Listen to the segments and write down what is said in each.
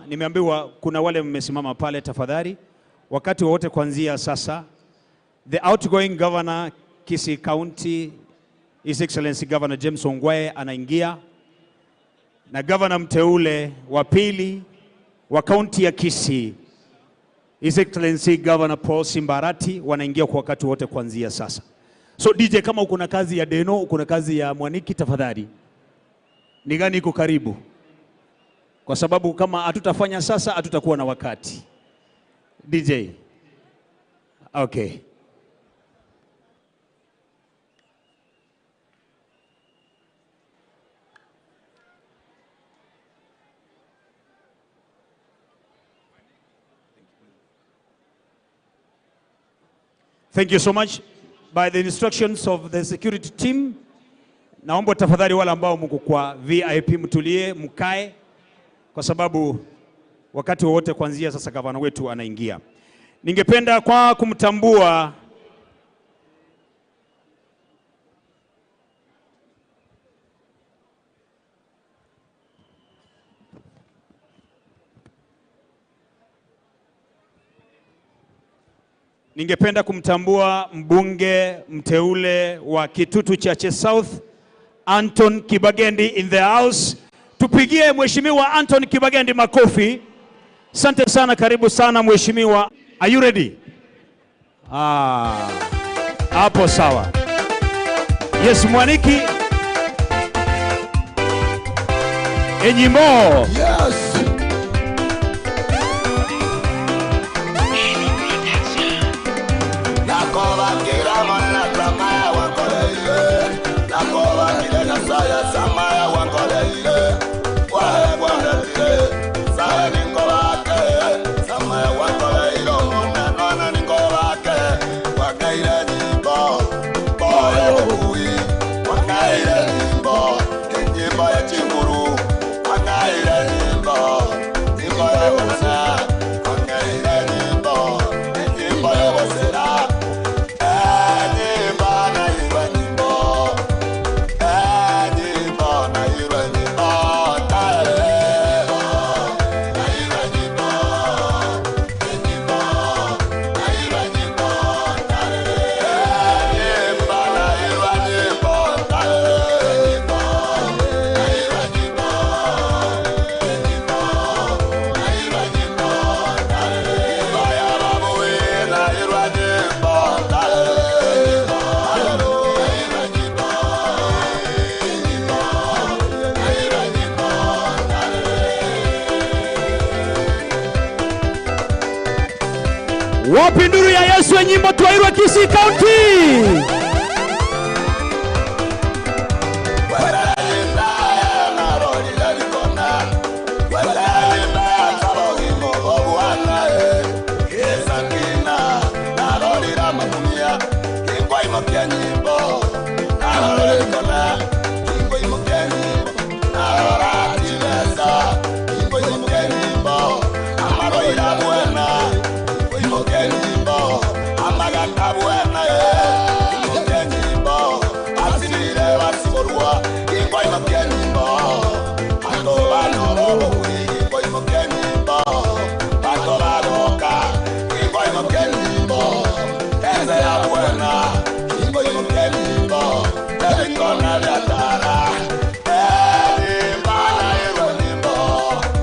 Nimeambiwa kuna wale mmesimama pale, tafadhali, wakati wowote kuanzia sasa, the outgoing governor Kisii County, His Excellency Governor James Ongwae anaingia na governor mteule wa pili wa kaunti ya Kisii, His Excellency Governor Paul Simba Arati wanaingia kwa wakati wote kuanzia sasa. So DJ, kama uko na kazi ya Deno, uko na kazi ya Mwaniki, tafadhali ni gani iko karibu? Kwa sababu kama hatutafanya sasa hatutakuwa na wakati. DJ. Okay. Thank you so much. By the instructions of the security team, naomba tafadhali wale ambao mko kwa VIP mtulie, mkae, kwa sababu wakati wowote kuanzia sasa gavana wetu anaingia. Ningependa kwa kumtambua mbunge mteule wa Kitutu Chache South, Anton Kibagendi in the house. Tupigie Mheshimiwa Anton Kibagendi makofi. Asante sana, karibu sana mheshimiwa. Are you ready? Ah, hapo sawa. Yes, Mwaniki. Enyimbo. Yes. Wapi nduru ya Yesu nyimbo twairwa Kisii County?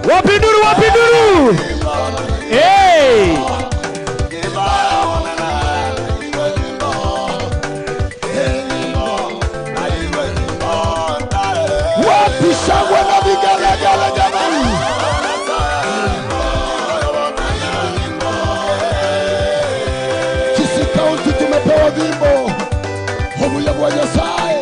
Wapi nduru, wapi nduru? Hey! Wapi shangwe na vigelegele jamani? Kisii County tumepewa vimbo obuya bwa Nyasaye.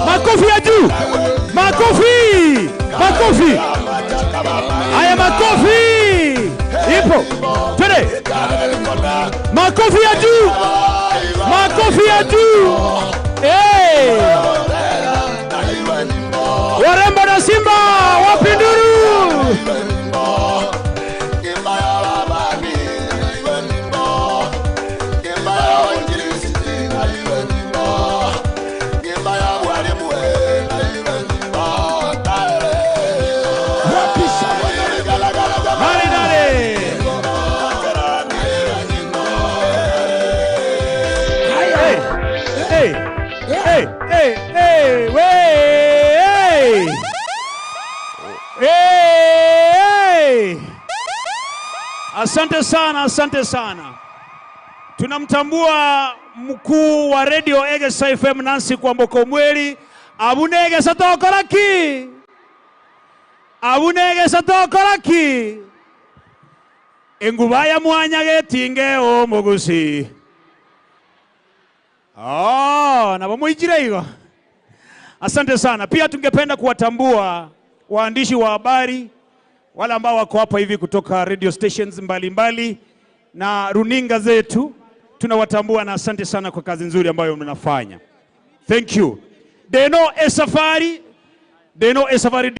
Makofi ya juu. Makofi. Makofi. Haya, makofi. Ipo. Twende. Makofi ya juu. Makofi ya juu. Hey. Warembo na Simba wapi nduru? Maridadi. Hey, hey, hey, hey, hey, wey, hey. Hey, hey. Asante sana, asante sana. Tunamtambua mkuu wa Radio Egesa FM Nancy Kwamboka Mweri abunegesa tokoraki abunegesa tokoraki enguba ya mwanya getinge omugusi. Oh, na bamuijire hiyo. Asante sana. Pia tungependa kuwatambua waandishi wa habari wale ambao wako hapa hivi kutoka radio stations mbalimbali mbali na runinga zetu, tunawatambua na asante sana kwa kazi nzuri ambayo mnafanya. Thank you. Deno e safari, Deno e safari.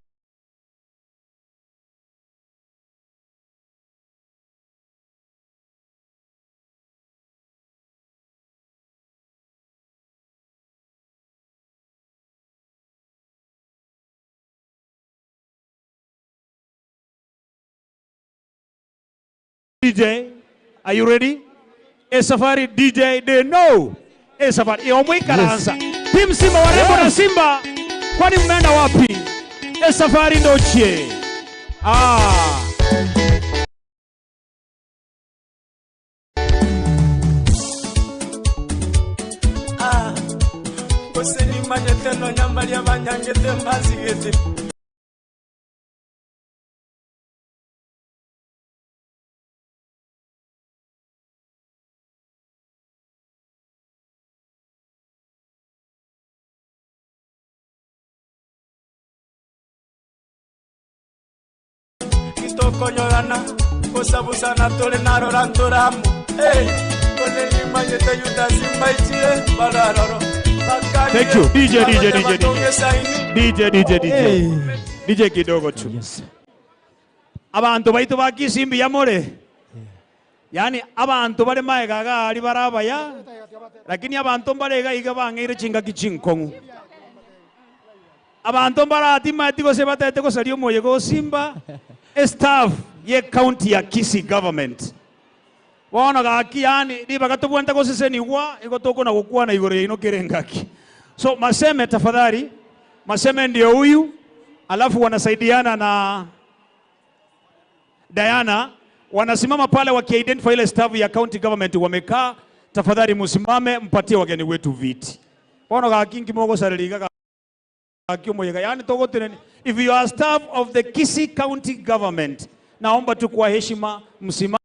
DJ, are you ready? E safari DJ Deno. E safari. Omwikaransa. Team Simba, warembo na Simba. Kwani mmeenda wapi? E safari ndochie. Ah. Ah, osenimanyete nonyamba lya banyangete mbazigete. Tokonyorana kusabusana tuli narora nturamu. Hey, osenimanyete yudasimbaichie bararoro. Thank you. DJ, DJ, DJ, DJ. DJ, DJ, DJ. DJ kidogo tu. Yes. Abantu baitu ba Kisimbi yamore. Yani abantu bari maega gari barabaya. Lakini abantu mbarega iga bang'eire chingaki chinkong'u. Abantu mbaratima tigo se batete gosaria omoye gosimba. Staff ye county ya Kisii government. Bono gaki yani ribaga tobwenta gosesenigwa igo tokona gokwana igoro yaino kerengaki. So Maseme tafadhali, Maseme ndio huyu, alafu wanasaidiana na Diana, wanasimama pale wakiidentify ile staff ya county government wamekaa. Tafadhali musimame mpatie wageni wetu viti. Bono gaki nkimogo sareliga gaki omoyega yani togoteneni. If you are staff of the Kisii County government, naomba tu kwa heshima msimame.